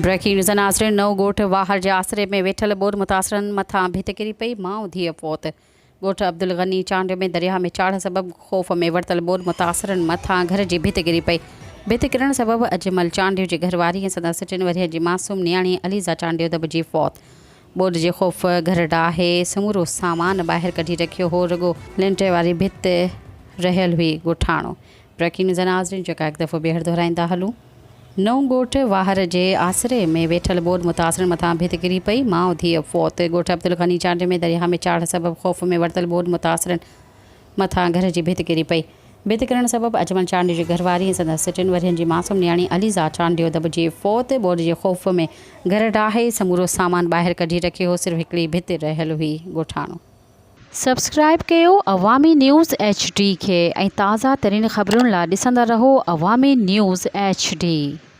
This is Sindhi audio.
بريڪنگ نيوز ناظرين نئون ڳوٺ واهر جي آسري ۾ ويٺل ٻوڏ متاثرن مٿان ڀت ڪري پئي ماء ڌيء فوت ڳوٺ عبدالغني چانڊيو ۾ درياهه ۾ چاڙهه سبب خوف ۾ ورتل ٻوڏ متاثرن مٿان گهر جي ڀت ڪري پئي ڀت ڪرڻ سبب اجمل چانڊيو جي گهرواري ۽ سندس ٽن ورهين جي معصوم نياڻي عليزا چانڊيو دٻجي فوت ٻوڏ جي خوف گهر ڊاهي سمورو سامان ٻاهر ڪڍي رکيو هو رڳو لنٽي واري ڀت رهيل هئي ڳوٺاڻو بريڪنگ نيوز ناظرين جيڪا هڪ دفعو ٻيهر دهرائيندا هلون. نئون ڳوٺ واهر جي آسري ۾ ويٺل ٻوڏ متاثرن مٿان ڀت ڪري پئي، ماء ڌيء فوت، ڳوٺ عبدالغني چانڊيو ۾ درياهه ۾ چاڙهه سبب خوف ۾ ورتل ٻوڏ متاثرن مٿان گهر جي ڀت ڪري پئي، ڀت ڪرڻ سبب اجمل چانڊيو جي گهرواري ۽ سندس ٽن ورهين جي معصوم نياڻي عليزا چانڊيو دٻجي فوت، ٻوڏ جي خوف ۾ گهر ڊاهي سمورو سامان ٻاهر ڪڍي رکيو هو، صرف هڪڙي ڀت رهيل هئي، ڳوٺاڻو. سبسڪرائيب ڪيو عوامي نيوز ايڇ ڊي کي ۽ تازه ترين خبرن لا ڏسندا رهو عوامي نيوز ايڇ ڊي.